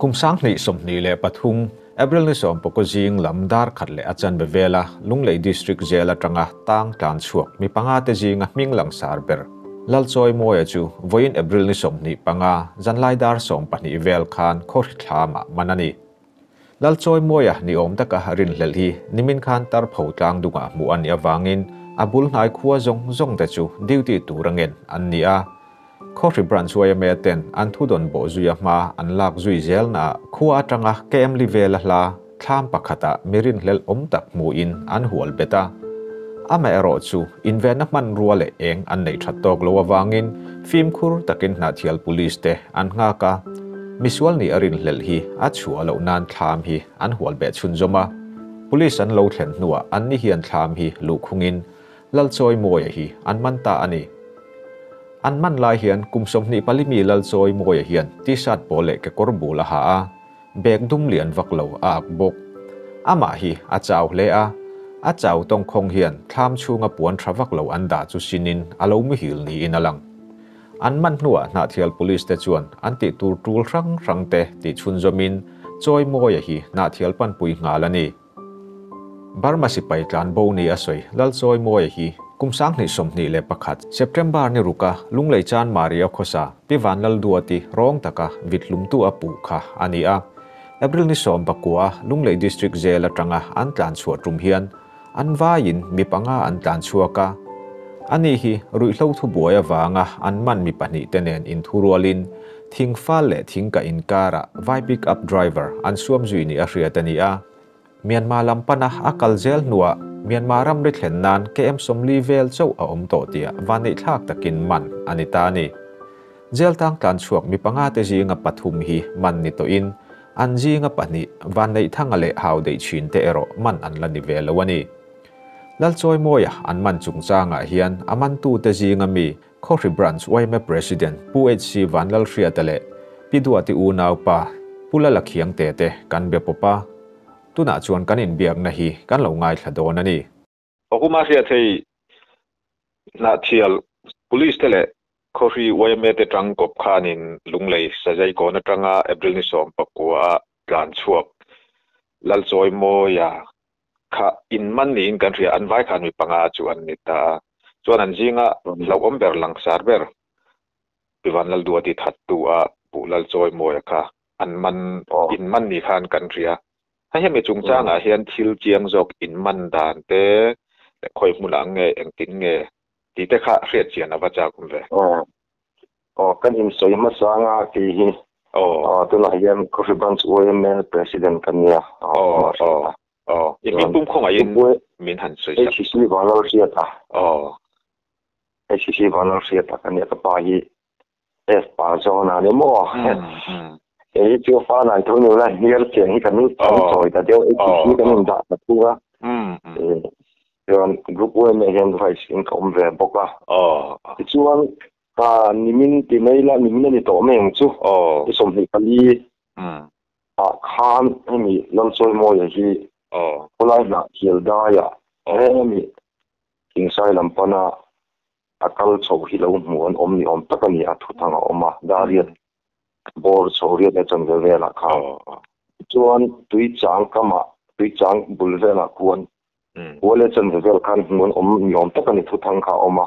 Kum 2023, April ni 19 zing lam dar khat leh a chanve vela Lunglei District Jail atanga tang tlan chhuak mi panga te zinga hming langsar ber Lalchawimawia chu vawiin April ni 25 zanlai dar 12 vel khan khawhri thlamah man a ni. Lalchawimawia ni awm taka rinhlelh hi nimin khan tar pho tlang dungah hmuh a nih avangin a bul hnai khua zawng zawng te chu duty tur a ngen an ni a. Khawhri Branch YMA ten an thudawn bawh zui a hma an lak zui zel naah khua atanga KM li vela hla thlam pakhatah mi rinhlelh awm tak hmuhin an hual bet a. Amaherawh chu invenna hmanrua leh eng an neih that tawk lo avangin fimkhur takin Hnahthial Police te an nghak a. Misual nih a rinhlelh hi a chhuah loh nan thlam hi an hual beh chhunzawm a. Police an lo thlen hnuah anni hian thlam hi luhkhungin Lalchawimawia hi an man ta a ni. An man lai hian kum 24 mi Lalchawimawia hian T-shirt pawl leh kekawr bul a ha a, bag dum lian vak lo a ak bawk. Amah hi a chau hle a, a chau tawngkhawng hian thlam chhunga puan tha vak lo an dah chu sinin a lo muhil niin a lang. An man hnuah Hnahthial Police te chuan an tih tur tul hrang hrang te tih chhunzawmin Chawimawia hi Hnahthial panpui nghal a ni. Burma sipai tlan bo ni a sawi Lalchawimawia hi kum 2021 September ni ruka Lunglei Chan Maria khawsa Pi Vanlalduati rawng taka vitlumtu a puh kha a ni a. April ni 19 Lunglei District Jail atanga an tlan chhuah tum hian an vaiin mi panga an tlan chhuak a. Ani hi ruihhlo thu buai avanga an man mi pahnih te nen inthurualin thing fal leh thing ka inkara vai pick up driver an suam zui ni a hriat a ni a. Myanmar lam pana a kal zel hnuah Myanmar ram ri thlen nan KM 40 vel chauh a awm tawh tia vanneih thlak takin man a ni ta a ni. Jail tang tlan chhuak mi panga te zinga pathum hi man ni tawhin an zinga pahnih vanneih thanga leh hau deih thin te erawh man an la ni ve lo a ni. Lalchawimawia an man chungchangah hian a mantu te zinga mi Khawhri Branch YMA President Pu HC Vanlalhriata leh Pi Duati unau pa Pu Lala Khiang te te kan be pawp a. Tunah chuan kan inbiakna hi kan lo ngaithla dawn a ni. Awkuma hriat hei Hnahthial Police te leh Khawhri YMA te tang kawp khanin Lunglei Sazai kawn atanga April ni 19 a tlan chhuak Lalchawimawia kha in man niin kan hria an vai khan mi panga chu an ni ta a. Chuan an zinga hlauhawm ber langsar ber Pi Vanlalduati thattu a Pu Lalchawimawia kha an man in man ni khan kan hria. Hei hemi chungchangah hian thil chiang zawk in man dan te leh khawi hmunah nge engtin nge tih te kha hriat chian a va chak awm ve. Aw kan insawi hmasanga tih hi aw tunah hian Khawhri Branch YMA President ka nia. Aw aw aw i hming pum khawngaihin min han sawi sak. HCC Vanlalhriata. Aw. HCC Vanlalhriata ka nia ka pa hi F pa zawn a ni maw? Hei chu fa nai tho ni la hial chiang hi kan kan sawi ta deuh HCC kan in dah ta thung a. Chuan group YMA hian vice in ka awm ve bawk a. Tichuan nimin ti mai la nimin a ni tawh mai ang chu. Ni 24 ah khan hemi Lalchawimawia hi khawlai Hnahthial daiah hemi Thingsai lam pana a kal chho hi lo hmu an awm ni awm tak a ni a thuthang a awm a dariat bawr chho riat leh chanve velah khan. Chuan tuichang kamah tuichang bul velah khuan kua leh chanve vel khan hmu an awm ni awm tak a ni thuthang kha a awm a.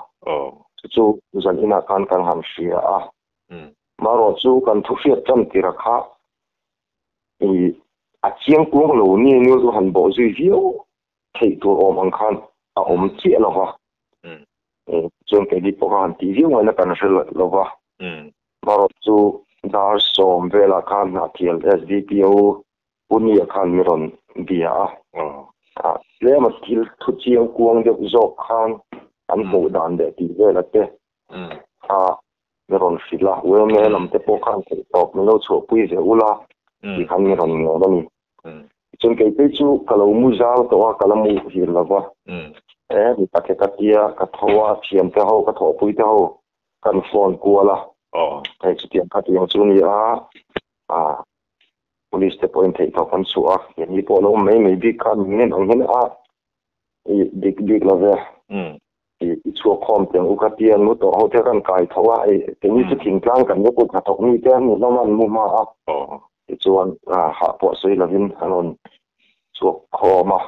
Chu chu zan inah khan kan han hria a. Marawh chu kan thu hriat tan tira kha a chiang kuang lo ni nul chu han bawh zui viau theih tur awm ang khan a awm chiah lo va. Chuan keini pawh kha han tih viau ngaihna kan hre lo va. Marawh chu dar 10 velah khan Hnahthial SDPO Punia khan mi rawn bia a. Tlema thil thu chiang kuang deuh zawk khan an hmuh dan leh tih vela te kha mi rawn hrilh a. YMA lam te pawh khan theih tawp min lo chhuahpui ve ula tih khan mi rawn ngen a ni. Chuan kei phei chu ka lo mu zal tawh a, ka la mu hil lo va. Mi pakhat ka tia ka tho a, thiam te ho ka thawhpui te ho kan phone kual a. Hei chutiang kha tiang chu ni a, police te pawhin theih tawp an chhuah a. Keini pawh lo awm mai mai bik kha min ngen ang hian a dik bik lo ve. I chhuak khawm tiang u ka tia nu tawh ho te kan kai tho a, keini chu thingtlang kan va kut hnathawk mi te an ni hlawm a, an mu hma a. Tichuan hah pawh sawi lovin an rawn chhuak khawm a.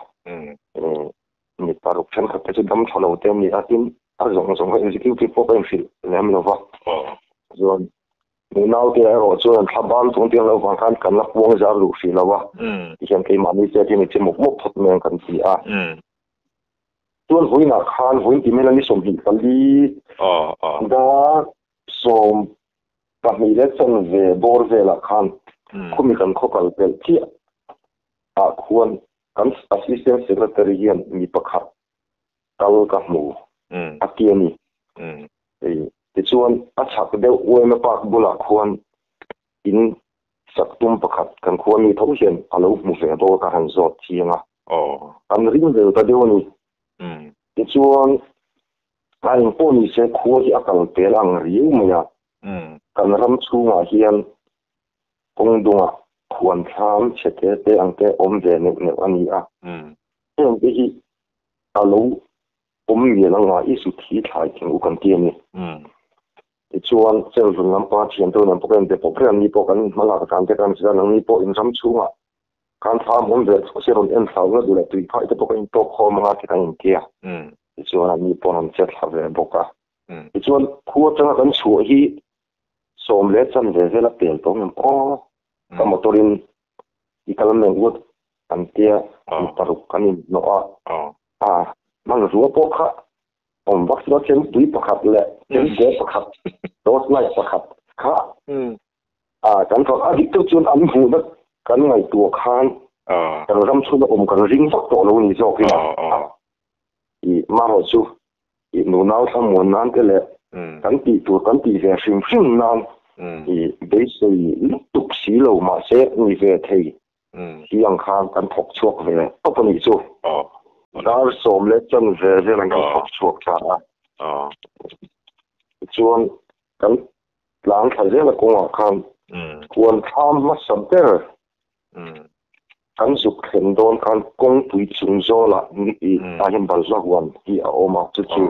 Mi paruk thenkhat te chu dam tha lo te an ni a, tin a zawng zawng kha executive pawh ka inhrilh lem lo va. Chuan nunau te erawh chuan an thla bal chung tiang loh vang khan kan la puang zar duh hrih lo a, tihian keimahni chet hi ni che mawp mawp phawt mai ang kan ti a. Chuan vawiinah khan vawiin ti mai la ni 24 dar 12 leh chanve bawr velah khan khumi kan khaw kal pelh chiah ah khuan kan Assistant Secretary hian mi pakhat kal ka hmu a ti a ni. Tichuan a chhak deuh Uaima Park bulah khuan in sak tum pakhat kan khua mi tho hian a lo hmu ve bawk a ka han zawt chiang a. Kan ring vel ta deuh a ni. Tichuan a eng pawh ni se khua hi a kal pel ang riau mai a. Kan ram chhungah hian kawng dungah khuan thlam chhe te te ang te awm ve neuh neuh a ni a. Heng te hi a lo awm mial anga i zu thi thlai thing u kan ti a ni. Tichuan, Chelvun lampa thiante nen pawh ka inbe pawp reng a, ni pawh kan hmalak dan te kan zir a, nangni pawh in ram chhungah khan thlam awm ve chhuah se rawn en thlau na duh leh tui phai te pawh ka intawk khawm anga ti kan inti a. Tichuan, anni pawh an che thla ve bawk a. Tichuan, khu atanga kan chhuah hi 10 leh chanve vel a pel tawh ngem aw, ka motor in i kal meng ut an tia mi paruk kan inhnawh a, a hman rua pawh kha awm vak silo chempui pakhat leh chemte pakhat torch light pakhat kha a kan thawk a dik deuh chuan an hmuhna kan ngaihtuah khan kan ram chhunga awm kan ring vak tawh lo ni zawk ila i marawh chu i nunau thlamuan nan te leh kan tih tur kan tih ve hrim hrim nan i beisei lutuk si lo mahse ni ve thei hi ang khan kan thawk chhuak ve tawp a nih chu. Dar 10 leh chanve vel ang kan thawk chhuak ta a. Tichuan kan tlang thla zel a kawngah khan huan thlam hmasa ber Kan zuk thlen dawn khan kawngpui chung zawlah tah hian balhla huan hi a awm a, chu chu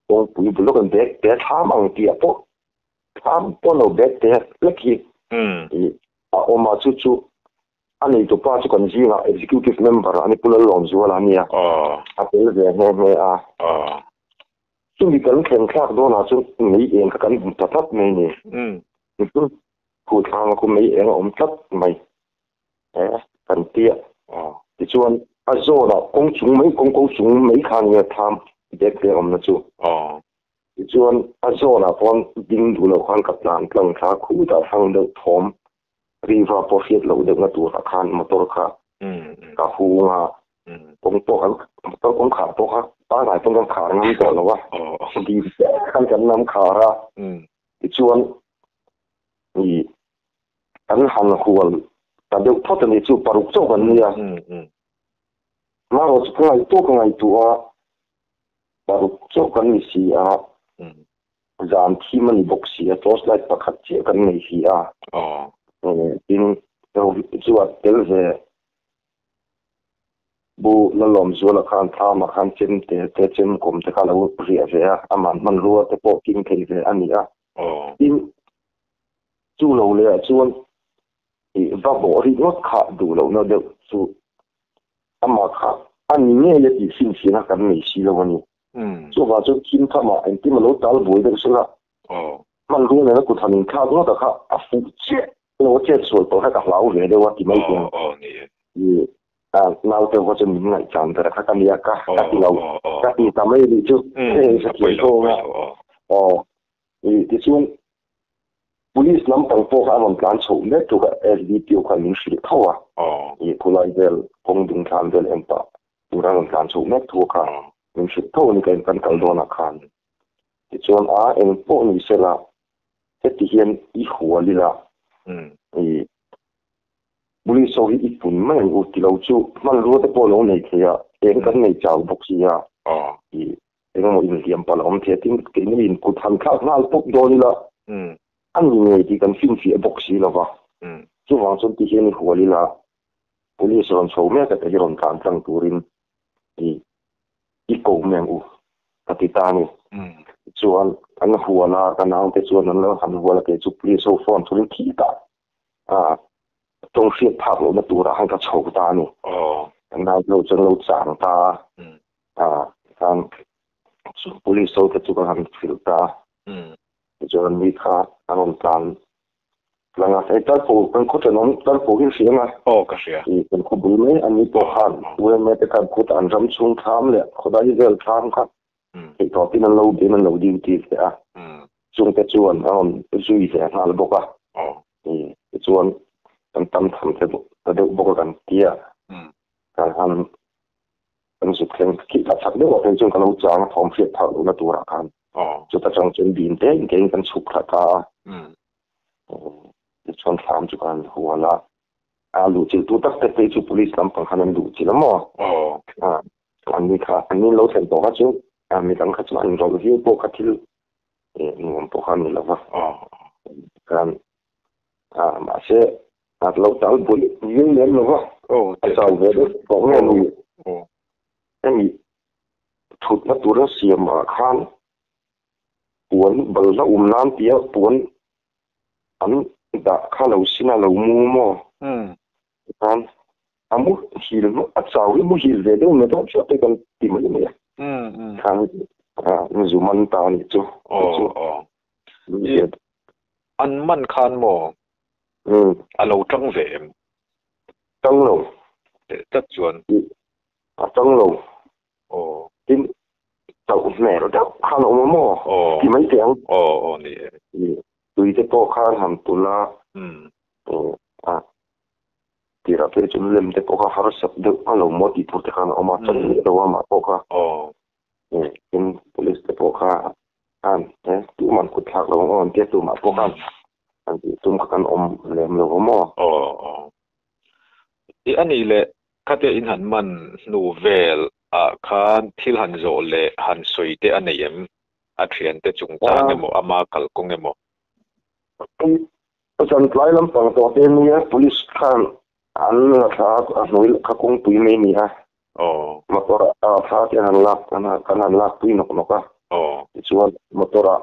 kawngpui bul lawk in bag te thlam ang tih ah pawh thlam pawh lo bag te hlek hi a awm a, chu chu a neitupa chu kan zingah executive member a ni Pu Lalawmzuala a nia, a tel ve nghe nghe a. Chumi kan thlen thlak dawnah chuan mei eng kha kan hmu ta tlat mai a ni. Khu thlang a khu mei eng a awm tlat mai e kan tia. Tichuan a zawnah kawng chung mai kawng ko chung mai khan nge thlam bek te awmna chu. Tichuan a zawnah pawn ding duh loh khan ka tlan tlang thla khu dah thlang deuh thawm riva pawh hriat loh deuhna turah khan motor kha ka hung a. Kawng pawh kan motor kawngkhar pawh kha pangngai pawn kan khar ngam tawh lo a. Dil khan kan nam khar a. Tichuan i kan han hual ta deuh phawt a ni chu paruk chauh kan nia. Marawh chu ka ngaihtuah ka ngaihtuah a, paruk chauh kan ni si a, zan thim a ni bawk si a, torch light pakhat chiah kan nei si a. Tin, chu a tel ve Bu Lalawmzuala khan thlamah khan chem te te chem kawm te kha a lo riah ve a, amah hmanrua te pawh king thei ve a ni a. Tin, chu lo leh ah chuan ih va bawh rik ngawt kha duh lohna deuh chu amah kha a ni ngei a tih finfiahna kan nei si lo a ni. Chuvang chuan thim thamah engtin a lo tal buai deuh sela, hmanrua nena kut han inthlak ngawt a kha a fuh chiah lo a chet sual tawh kha ka hlau ve deuh a ti mai hian i naute ho chuan min ngaihchan ber kha ka nia ka ka ti lo ka ti ta mai nih chu hei ka thiam thawng a aw i tichuan police lampang pawh kha a rawn tlan chhoh mek thu kha SDPO khan min hrilh tho a i khulai vel kawng ding thlan vel en pah tur a rawn tlan chhoh mek thu kha min hrilh tho a ni kan kal dawnah khan. Tichuan a eng pawh ni sela heti hian i hual ila i police ho hi i pun mai ang u ti lo chu hmanrua te pawh lo nei thei a, eng kan nei chau bawk si a, i engemaw inhliam palh a awm thei a, tin keini in kut han thlak nghal pawp dawn ila a ni ngei tih kan finfiah bawk si lo va, chuvang chuan ti hian i hual ila police rawn chho mek a te hi rawn tlan tlang turin i i ko mai ang u ka ti ta a ni. Chuan an hual a, ka naute chuan an lo han hual a, kei chu police ho phone thurin thi ta a. Tawng hriat phak lohna turah khan ka chho ta a ni. Kan nau lo chuan lo chang ta a, khan police ho te chu ka han hrilh ta a. Tichuan mi kha an rawn tlan tlang a, hei Tarpho kan khaw thenawm Tarpho hi hria nga. Aw ka hria. Kan khaw bul mai a ni pawh khan UMA te khan khutah an ram chhung thlam leh khawdai vel thlam kha Theihtawpin an lo bem an lo duty ve a, chungte chuan a rawn zui ve nghal bawk a. Tichuan kan tam tham te ta deuh bawk a kan ti a, kan han kan zuk thleng khi ta chak deuh ah phei chuan ka lo chang a thawm hriat phak lohna turah khan chuta tang chuan bim te in kein kan chhuk thla ta a. Tichuan thlam chu kan hual a, a luhchilh tu tak te phei chu police lampang khan an luhchilh a maw? An ni kha, an ni lo thlen tawh kha chu midang kha chu an rawlh viau pawh kha thil nuam pawh kha a ni lo va. Khan mahse a lo tal bul viau lem lo va, a chau ve deuh tawh nge ni? Hemi thutna tura siamah khan puan balhla um nan tia puan an dah kha lo sin a lo mu maw? Khan a muhil a chau hi muhil ve deuh mai dawn chiah te kan ti mai mai a. Khan a zu man ta a nih chu. Aw aw. An man khan maw? A lo tang ve em? Tang lo. Teh tlat chuan. A tang lo. Aw. Tin, chauh hmel deuh khan a awm a maw? Aw. Ti mai teh ang. Aw aw ni e. Tui te pawh khan han tulh a. A tirah phei chuan lem te pawh kha harsat deuh a lo maw tih tur te khan a awm a, chang leh lo a mah pawh kha. Tin, police te pawh kha khan tuman kut thlak lo ang aw an tia tumah pawh khan an tih tum kha kan awm lem lo a maw? Aw aw. I a nih leh khatia in han man hnu vel ah khan thil han zawh leh han sawi te a nei em? A thiante chungchang emaw ama kalkawng emaw? Zan tlai lampang tawh te nia police khan an la thla a hnuai kha kawngpui mai nia motor a thla te han lak kan han lak pui nawk nawk a tichuan motor ah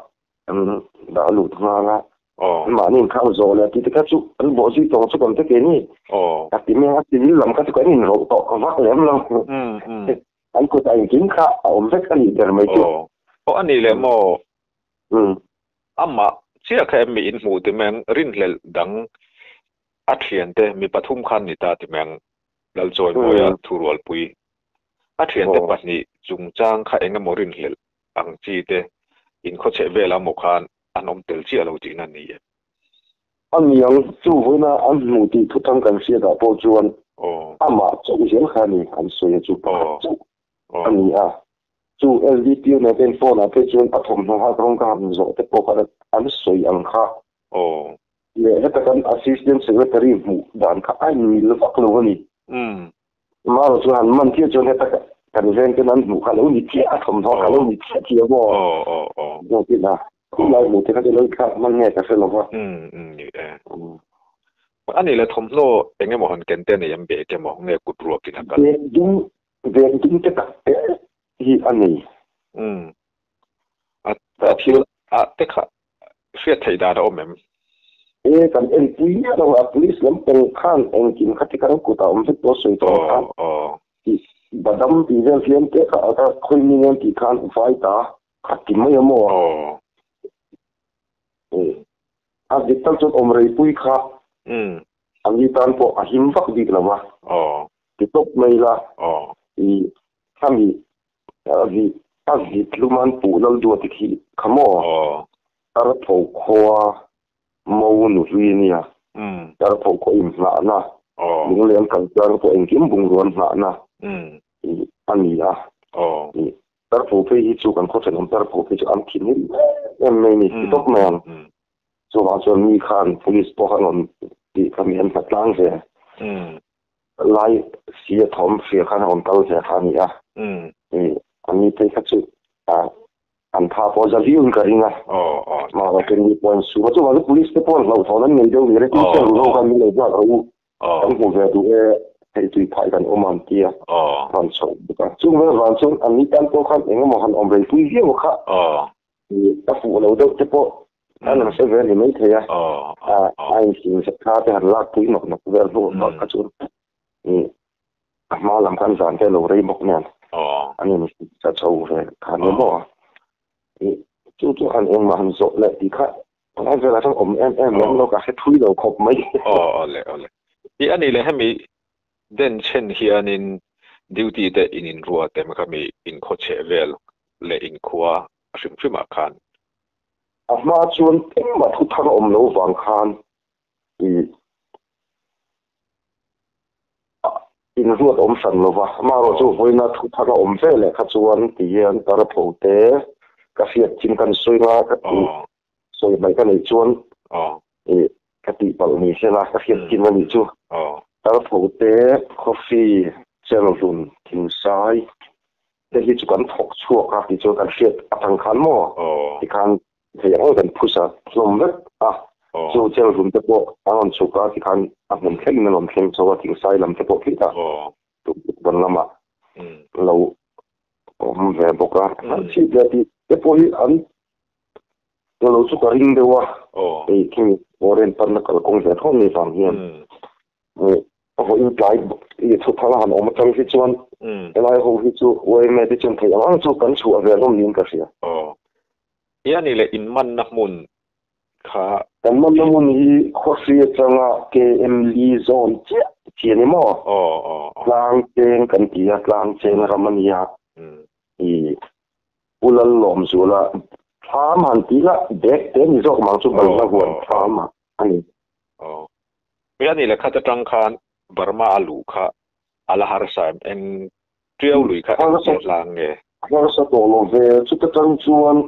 an dah lut nghal a mahni in khan zawh leh tih te kha chu an bawh zui tawng chu kan te ke ni a ti mai a civil lam kha chu kan inrawlh tawh vak lem lo an kut a engkim kha a awm vek a nih ber mai chu. Aw a nih leh maw? Amah chiah kha em mi in hmuh ti meng rinhlelh dang a thiante mi pathum khan ni ta ti meng Lalchawimawia thurualpui a thiante pahnih chungchang kha eng emaw rinhlelh ang chi te in khawchheh velah maw khan an awm tel chiah lo tihna ni e. A niang chu vawiina an hmuh tih thuthang kan hriatah pawh chuan amah chauh zel kha a ni an sawi a chu pakhat chauh a ni a. Chu LDP nen te phone ah phei chuan a thawmhnaw hak rawng ka han zawh te pawh khan an sawi ang kha. Leh heta kan Assistant Secretary hmuh dan kha a inmil vak lo a ni. Amaherawh chu han man chiah chuan heta kan veng ten an hmuh kha lo ni chiah a thawmhnaw kha lo ni chiah chiah maw? Zawkin a khulai hmuh te kha chu lo inthlak hman nge ka hre lo va. A nih leh thawmhnaw eng emaw han ken te nei an bek emaw nge kut ruakin a kal? Ding Veng ding te tak te hi a ni. Umm. A thil a te kha hriat theih dan a awm em? E, kan enpui miah lo a, police lampang khan engkim kha ti khan kut a awm vek pawh sawi tawh ang khan. Tih badam tih vel hian te kha a khawi mi nen tih khan vai ta kha ti mai a maw? E, a dik tak chuan awm rei pui kha an ni tan pawh a him vak bik lo va. Ti tawp mai la, i khami a vit luman puh lal duat i khi kha maw? Tar tho khua mo nu hlui a nia, tar tho khua inhnahna, lungleng kal tlang pawh engkim bungrua an hnahna a ni a. Tar tho phei hi chu kan khaw thenawm tar tho phei chu an thin em em mai a ni, ti tawp mai ang. Chuvang chuan mi khan police pawh khan rawn tih kha mi an hna tlang ve. Lai si a thawm hria khan a rawn kal ve kha a ni a. An ni phei kha chu an tha pawh za viau in ka ring a. Mahse ke ni pawh an sum a. Chuvang chu police te pawh an hlauhthawn an nei deuh ni. Reti chuan ruhro khan min lo nghak rawh u. Kan hmu ve duh e, hei tui phai kan awm ang tia rawn chhoh bawk a. Chung vel vang chuan an ni tan pawh khan eng emaw han awm rei pui viau kha. A fuh lo deuh te pawh An han hre ve a ni maithei a, a insing zet kha te han lakpui nawk nawk vel hnu bak kha chu a hma lam khan zan te a lo rei bawk nen an insa chho ve kha ni maw. Chu chu han engmah han zawh leh tih kha tunlai velah chuan awm em em lem lo ka hre thui lo khawp mai. Awle awle. I a nih leh hemi den chhen hianin duty te in inruat em kha mi inkhawchheh vel leh inkhua hrim hrimah khan. A hma chuan engmah thu thar awm lo vang khan i inruat awm hran lo va, amaherawh chu vawiina thu thar a awm ve leh kha chuan ti hian ka rapho te ka hriat chin kan sawi nga ka ti sawi hmaih ka neih chuan i ka tihpalh ni se la ka hriat chin a nih chu. Ka rapho te coffee chelhlun thingsai te hi chu kan thawk chhuak a tichuan kan hriat atang khan maw tikhan thei ang kan phusa hlawm vek a, chu chelhlum te pawh a rawn chhuk a tikhan a hmun thlengin a rawn thleng chho a thingsai lam te pawh khitah tukban lamah lo awm ve bawk a, an chhip leh tih te pawh hi an lo chu ka ring deuh a, hei khi Orient panna kalkawng ve tho ni vang hian. A vawiin tlai i thu thar a han awm atang hi chuan helai ho hi chu yma te chuan theih ang ang chu kan chhuah ve hlawm niin ka hria. Aw. I a nih leh in manna hmun kha. Kan manna hmun hi Khawhri atanga KM Li zawn chiah chi a ni maw? Aw aw aw. Tlang cheng kan ti a, tlang cheng ram a nia. I Pu Lallawmzuala thlam han ti la, bag te ni zawk mang chu balhla huan thlam a ni. Aw. Hei a nih leh khat atang khan Burma a luh kha a la harsa em? Eng tiau lui kha eng chiah hlang nge? Harsa tawh lo ve. Chuta tang chuan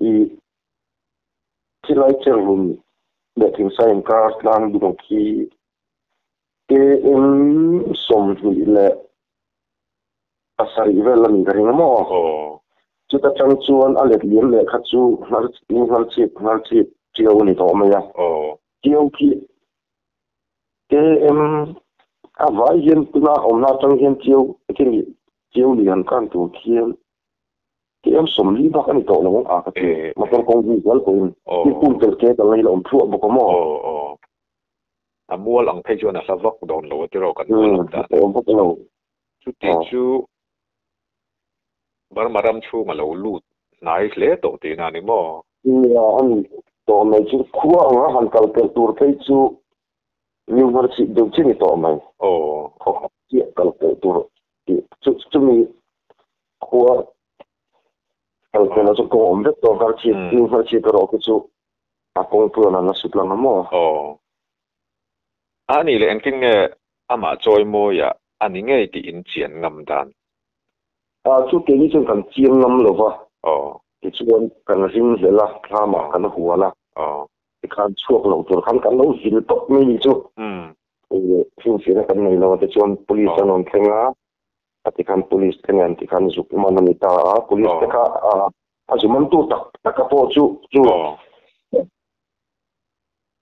i khilai cherhlun leh thingsa inkar tlang dung khi KM 27 vel a nih ka ring a maw? Chuta tang chuan a let liam leh kha chu hngalchhip hngalchhip tiau a ni tawh mai a. Tiau khi KM a vai hian tuna awmna atang hian tiau khi tiau lian kan tur khian KM 40 bak a ni tawh lo ang a ka ti. Motor kawng zui zel pawhin thil pum tel ke kal na hi la awm thluah bawk a maw? A mual ang phei chuan a hla vak dawn lo a tiraw kan mual ang dan. Awm vak lo. Chuti chu Burma ram chhung a lo lut hnai hle tawh tihna a ni maw? Nia, a ni tawh mai chu. Khua anga han kal pelh tur phei chu New Hmarchhip deuh chi ni tawh mai. Aw. Khaw khat chiah kal pelh tur tih chu chumi khua kal pelh ah chuan kawng awm vek tawh Hmarchhip, New Hmarchhip erawh khi chu a kawng tluan an la sut lang a maw? Aw. A nih leh engtin nge amah chawimawiah a ni ngei tih in chian ngam dan? A, chu keini chuan kan chiang ngam lo va. Aw. Tichuan kan ring hlel a, thlamah kan hual a. Aw. Tikhan chhuak lo tur khan kan lo vil tawp mai ni chu. Umm. Finfiahna kan nei lo a, tichuan police an rawn thleng a, a tikhan police te nen tikhan zuk man a ni ta a, police te kha a zu mantu tak taka pawh chu chu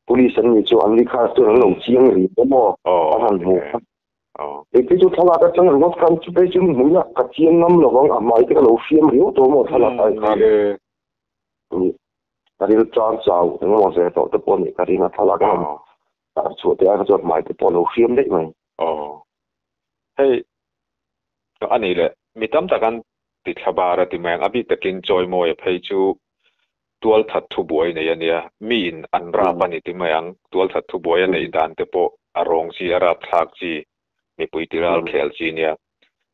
police an ni chu an ni kha chuan an lo chiang rih em aw an han hmu kha. Engti chu thlalak atang ringawt khan chu phei chu hmuina ka chiang ngam lo vang a hmai te ka lo hriam riau tawh maw thlalak ai khan. Ka ril tan chau engemaw ve tawh te pawh a nih ka ring a thlalak a tar chhuah te ai kha chuan hmai te pawh a lo hriam daih mai. Aw. Hei a nih leh mi tam tak an ti thla bar a ti mai ang a bik takin Chawimawia phei chu tualthat thubuai nei a nia miin an rap a ni ti mai ang tualthat thubuai a neih dan te pawh a rawng chi a rap thlak chi mipui ti ral khel chi nia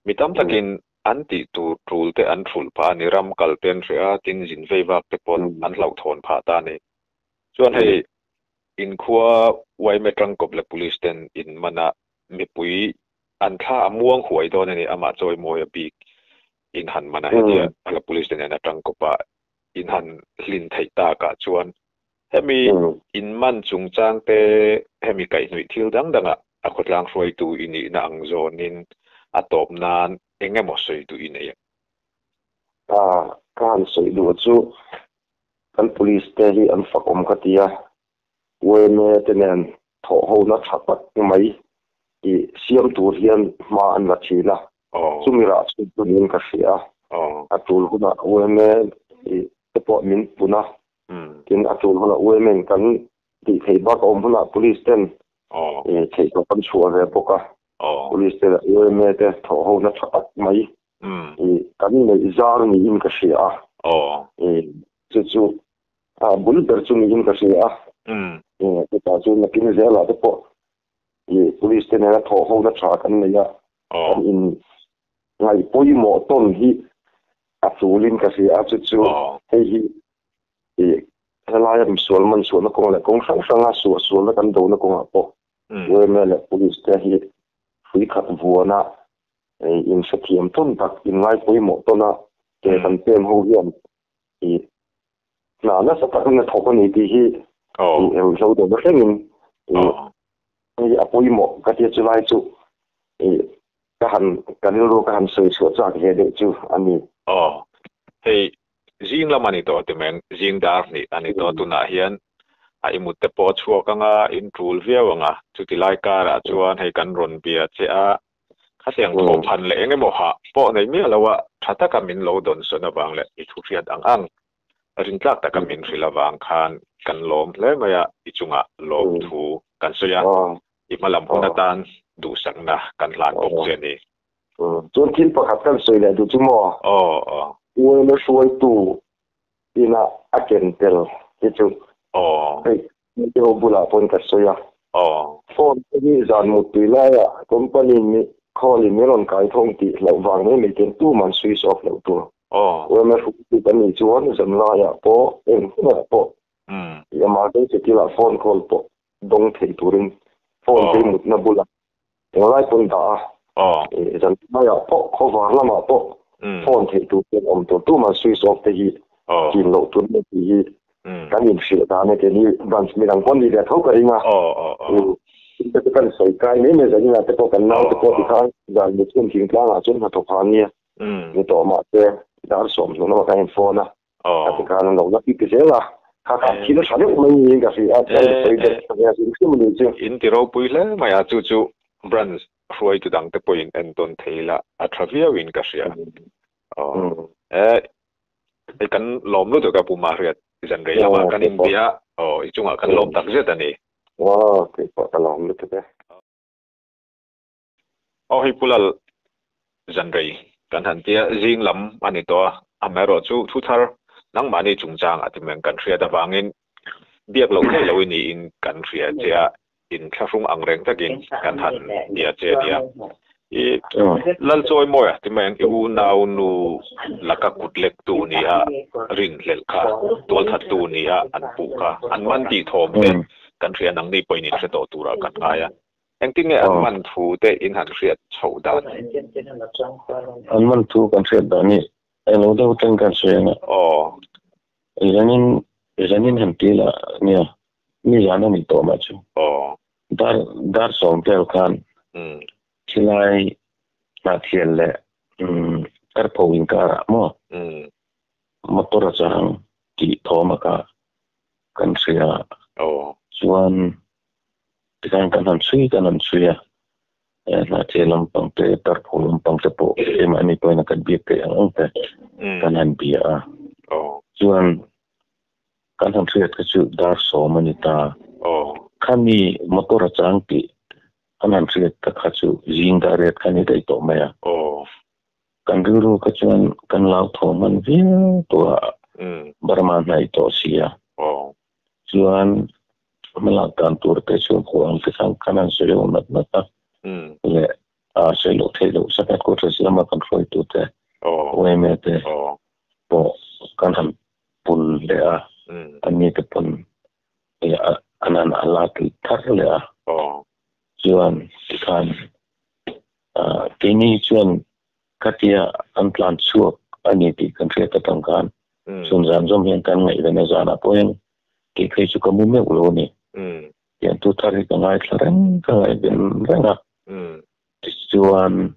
mi tam takin an tih tur tul te an thulh phah a ni ram kal te an hreh a tin zin vei vak te pawh an hlauhthawn phah ta a ni chuan hei Inkhua yma tangkawp leh police ten in man a, mipui an thla a muang huai dawn a ni, amah chawimawi a bik in han man a, hetia ala police te nen a tangkawp a in han hlin theih tak ah chuan hemi in man chungchang te hemi kaihhnawih thil dang dang ah a khawtlang hruaitu i nihna ang zawn in a tawp nan eng emaw sawi duh i nei ang? Ka han sawi duh chu Kan police te hi an fak awm ka ti a, yma te nen thawh hona tha tak mai tih siam tur hian hma an la thin a, chumi rah chhun chu niin ka hria a, a tul hunah yma te pawh min pun a, Tin a tul huna women kan tih theih bak a awm hunah police ten theih tawp an chhuah ve bawk a. Police te leh yma te thawh ho na tha tak mai kan neih zar niin ka hria a. Chu chu a bul ber chu niin ka hria a. Chutah chu nakin zelah te pawh police te nena thawh ho na tha kan nei a. Kan in ngaih pawimawh tawn hi a chulin ka hria a. Chu chu hei hi helaia misual man chhuahna kawng leh kawng hrang hranga suahsualna kan dona kawngah pawh yma leh police te hi hrui khat vuana inhrethiam tawn tak inngai pawimawh tawn a ke kan pen ho hian hna nasa tak in a thawk a ni tih hi ruihhlo dawhna thlengin hei a pawimawh ka tia chulai chu ka han ka rilru ka han sawi chhuah chak ve deuh chu a ni. Aw, hei zing lam a ni tawh ti meng, zing dar hnih a ni tawh tunah hian a i mut te pawh a chhuak ang a, in tul viau ang a, chuti lai karah chuan hei kan rawn bia che a, khatiang thawhphan leh eng emaw hah pawh nei miah lo a, tha taka min lo dawnsawn avang leh i thu hriat ang ang rintlak taka min hrilh avang khan kan lawm hle mai a, i chungah lawmthu kan sawi a, i hma lam hun atan duhsakna kan hlan bawk che a ni. Chuan thil pakhat kan sawi leh duh chu maw? Aw, aw. Uaina hruaitu ina a ken tel hi chu hei ho bulah pawn ka sawi a. Phone te hi zan muttui laia company call in min rawn kai thawng tih hlauh vang mai mai ten tuman switch off loh tur. Uaina hruaitu kan nih chuan zan laiah pawh eng hunah pawh emergency thilah phone call pawh dawng thei turin phone te hi mutna bulah Englai pawn dah a, zan laiah pawh khawvar lamah pawh phone theih tur ten awm tur tumah switch off te hi chin loh tur emaw tih hi kan inhrilh dan e keini branch midang pawh ni ve tho ka ring a. Thil te chu kan sawi kai mai mai zan inah te pawh kan nau te pawh tikhan zan mut hun thingtlangah chuan hnathawk ha nia ni tawh mahse dar 20 lamah kan in phone a. A ti khan an lo la pik zel a, kha kha thil tha deuh mai niin ka hria a, chuan ka sawi deuh ta ve a hrim hrim a ni chu. In ti ropui hle mai a, chu chu branch hruaitu dang te pawhin entawn thei ila a tha viau in ka hria. Aw e, hei kan lawm lutuk a Pu Mahriat, zan rei lamah kan inbia a, aw i chungah kan lawm tak zet a ni. Aw, keipawh ka lawm lutuk e. Aw hei Pu Lal zanrei kan han tia zing lam a ni tawh a, amaherawh chu thu thar nangmahni chungchangah ti meng kan hriat avangin biak loh theih loh i niin kan hria che a, inthlahrung ang reng takin kan han bia che a nia. I Lal Chawimawia ti meng i unau nu laka kut lektu nia rinhlelh kha, tualthattu nia an puh kha, an man tih thawm te kan hria nangni pawhin in hre tawh turah kan ngai a. Engtin nge an man thu te in han hriat chhoh dan? An man thu kan hriat dan hi eng lo deuh teng kan sawi ang a. Aw. Zanin, zanin han ti la nia, mi zan a ni tawh mah chu. Aw. Dar, dar 10 vel khan thilai hnahthial leh tarpho inkarah maw motor a chang tih thawm a kah kan hria. Aw. Chuan Tikhan kan han chhui kan han chhui a, hnahthei lampang te, tarpho lampang te pawh keimahni pawhin a kan biak theih ang ang te kan han bia a. Chuan kan han hriat kha chu dar 10 a ni ta. Khami motor a chang tih kan han hriat ta kha chu zing dar riat kha ni daih tawh mai a. Kan rilru kha chuan kan lau tho hman viau tawh a, Burma hnaih tawh si a. Chuan hmalak dan tur te chu huang te khan kan han sawi ho nat nat a, leh a sawi loh theih loh sub headquarters lama kan hruaitu te yma te pawh kan han pun leh a, anni te pawn an han ala tih thar leh a, chuan tikhan keini chuan khatia an tlan chhuak a ni tih kan hriat atang khan chhun zan zawm hian kan ngaihven a zanah pawh hian kei phei chu ka mu meuh lo a ni. Tiang thu thar hi ka ngaithla reng ka ngaihven reng a. Tichuan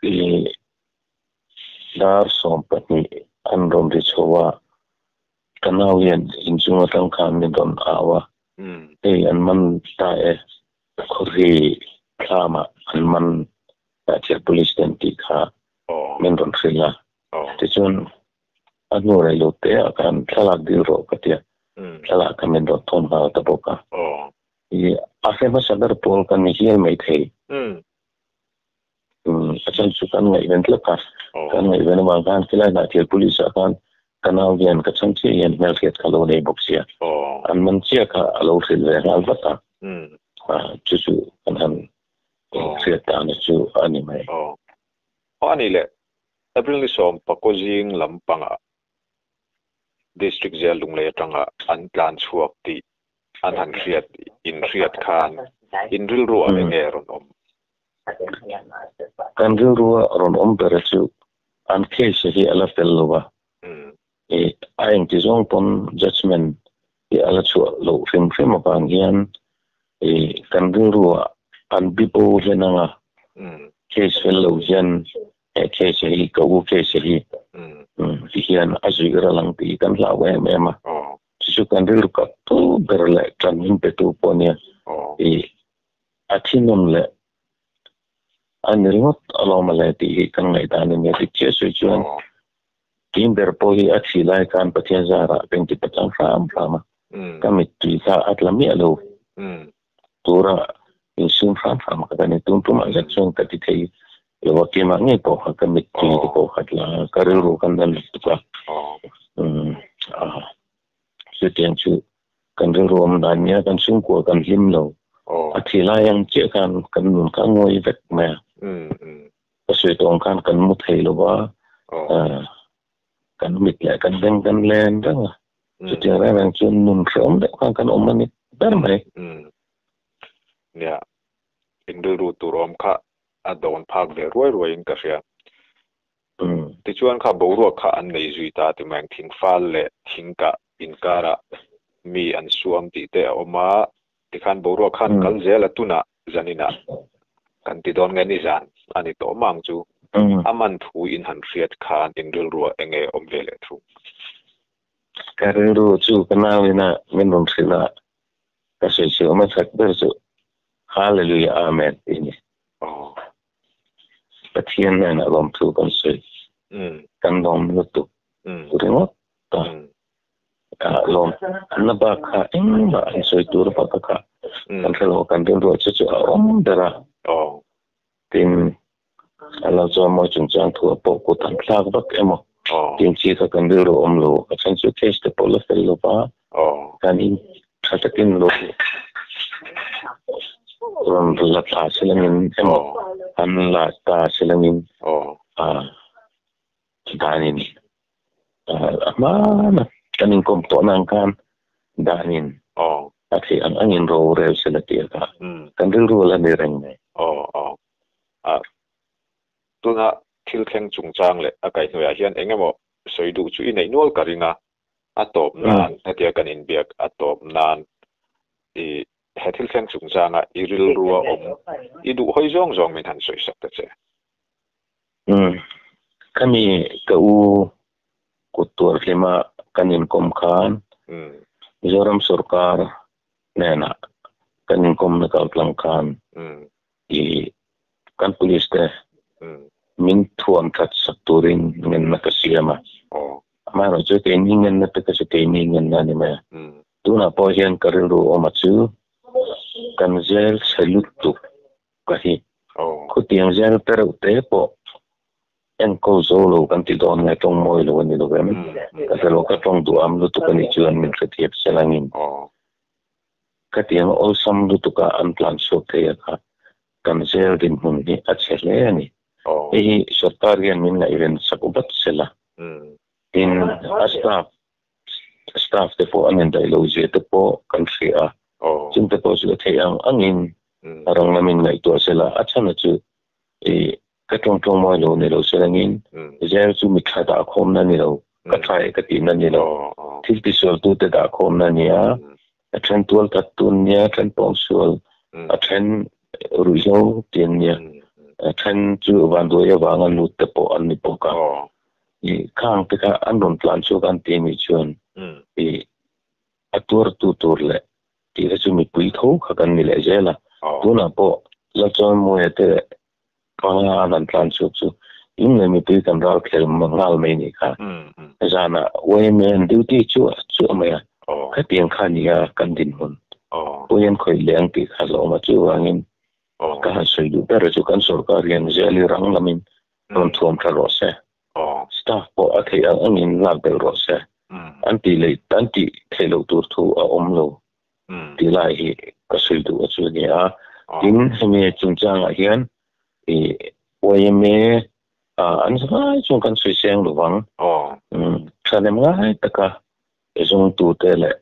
i dar 12 an rawn ri chho a, ka nau hian inchung atang khan min rawn au a, hei an man ta e, khawri thlamah an man Hnahthial Police ten tih kha min rawn hrilh a. Tichuan A hnu rei lo te ah khan thlalak dil rawh ka tia. Thlalak kha min rawn thawn nghal ta bawk a. I a hre hmasa ber pawl kan ni hial mai thei. A chhan chu kan ngaihven tlat a. Kan ngaihven avang khan khilai hnahthil police ah khan ka nau hian ka chhan chiah hian hmelhriat kha lo nei bawk sia. An man chiah kha a lo hrilh ve nghal vat a. Chu chu kan han hriat dan chu a ni mai. Aw a ni le. April ni 19 zing lampangah District Jail Lunglei atanga an tlan chhuak tih an han hriat in hriat khan in rilru ah enge rawn awm? Kan rilru a rawn awm ber chu an case hi a la fel lo a, a engti zawng pawn judgement hi a la chhuah loh hrim hrim avang hian kan rilru ah an bibo hlen anga case fel lo hian he case hi ka u case hi ti hian a zuih ral ang tih kan hlau em em a. Chu chu kan rilru kap tu ber leh tan min pe tu pawh nia i a thinawm leh a ni ringawt alawm ale tih hi kan ngaihdan a nia. Dik chiah sawi chuan tin ber pawh hi a thih lai khan Pathian zarah ka inti pachang hram hram a, ka mittui kha a tla miah lo tura insum hram hram kha ka ni. Tun tumah zet chuan ka ti thei lo a, keimah ngei pawh kha ka mittui te pawh kha tla a, ka rilru kha na lutuk a. Chutiang chu kan rilru awm dan nia, kan chhungkua kan hlim lo. A thi lai ang chiah khan kan nun kha a ngawi vek mai a. Ka sawi tawh ang khan kan mu thei lo va, kan mit leh kan beng kan len reng a. Chutiang reng reng chuan nun hrehawm deuh khan kan awm a ni ber mai. Nia, in rilru tur awm kha a dawn phak ve ruai ruaiin ka hria. Tichuan kha boruak kha an nei zui ta ti mai ang, thingfal leh thingkah inkarah mi an suam tih te a awm a, tikhan boruak khan kal zel a tunah zaninah kan ti dawn nge nizan a ni tawh mang chu a man thu in han hriat khan in rilruah eng nge awm ve leh thung? Ka rilru chu ka nauina min rawn hrilh a, ka sawi chhuah hmasak ber chu Hallelujah Amen tih a ni. Pathian hnenah lawmthu kan sawi. Kan lawm lutuk ringawt a. Lawm na bak kha engmah an sawi tur bak kha kan hre lo, kan rilruah chu chu a awm ber a. Tin, a lo chuan mawi chungchang thu a pawh kut an thlak vak emaw tin chi kha kan rilru awm lo. A chhan chu case te pawh la fel lo va, kan in tha takin lo rawn la thla silangin emaw an la ta silangin danin a hmana kan inkawm tawh na ang khan danin a theih ang angin ro rel sela tih a kha kan rilru la ni reng mai. Tuna thil thleng chungchang leh a kaihhnuaiah hian eng emaw sawi duh chu i neih nual ka ring a, a tawp nan hetia kan inbiak a tawp nan i he thil thleng chungchanga i rilru a awm i duh hawi zawng zawng min han sawi sak ta che. Umm khami ka u kut tuar hlima kan inkawm khan Mizoram sorkar hnenah kan inkawmna kal tlang khan i kan police te min thuam that sak turin ngenna ka siam a. Amaherawhchu keini ngenna te kha chu keini ngenna a ni mai a. Tunah pawh hian ka rilru awma chu kan zel chhe lutuk ka hi. Khutiang zel te reuh te pawh enkawl zo lo kan ti dawn nge tawng mawi lo a ni lo em? Ka hre lo, ka tawng duham lutuk a nih chuan min hrethiam sel angin. Khatiang awlsam lutuka an tlan chhuak thei a kha kan zel dinhmun hi a chhe hle a ni. Hei hi sorkar hian min ngaihven sak vat sel a. Tin, a staff staff te pawh an indaih lo zia te pawh kan hria a. Chung te pawh chu a theih ang angin a rang lamin ngaihtuah sel a, a chhan a chu i ka tawng tawng mawi lo ni lo sel angin zel chu mi tha dah khawmna ni lo, ka tha e ka tihna ni lo, thil tisual tu te dah khawmna a ni a, a then tual that tu an nia, a then pawngsual, a then ruihhlo ti an nia, a then chu vanduai avanga lut te pawh an ni bawk a. I khang te kha an rawn tlan chhuak an ti anih chuan i a tuartu tur leh tih kha chu mipui tho kha kan ni leh zel a. Tunah pawh Lalchuanmuia te leh panga an han tlan chhuak chu Lunglei mipui kan ral khel nghal mai nih kha. Zana YMA an duty chuah chuah mai a, khatiang kha nia kan dinhmun. Pawi an khawih leh ang tih kha hlawm a, chuvangin ka han sawi duh ber chu kan sorkar hian zeli rang lamin rawn thuam tha rawh se. Staff pawh a theih ang angin lak belh rawh se. An tih leh an tih theih loh tur thu a awm lo tih lai hi ka sawi duh a chu a ni a. Tin, hemi chungchangah hian i YMA an zai chuan kan sawi seng lo vang. Thahnem ngai taka zawngtute leh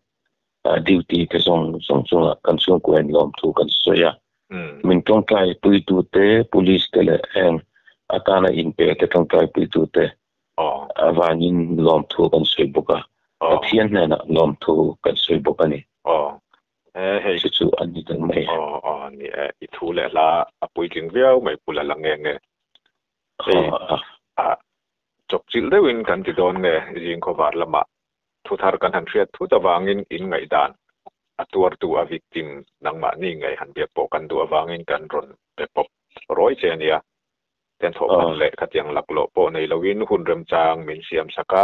duty te zawng zawng chungah kan chhungkua in lawmthu kan sawi a. Min tawngtai puitute, police te leh heng atana inpe te tawngtai puitute avangin lawmthu kan sawi bawk a. Pathian hnenah lawmthu kan sawi bawk a ni. Hei chu chu a ni dang mai. Aw aw ni e, i thu leh hla a puitling viau mai pu la la nge nge. Hei a chawp chilh deuhin kan ti dawn nge zing khawvar lamah thu thar kan han hriat thut avangin in ngaihdan a tuartu a victim nangmahni ngei han biak pawh kan duh avangin kan rawn pe pawp rawi che a nia. Ten thawh khat leh khatiang laklawh pawh nei loin hun remchang min siam sak a,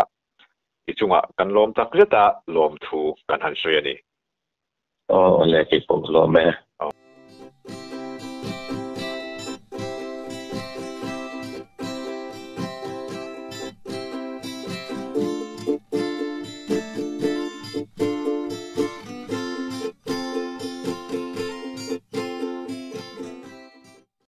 i chungah kan lawm tak zet a lawmthu kan han sawi a ni. Aw le keipawh ka lawm e.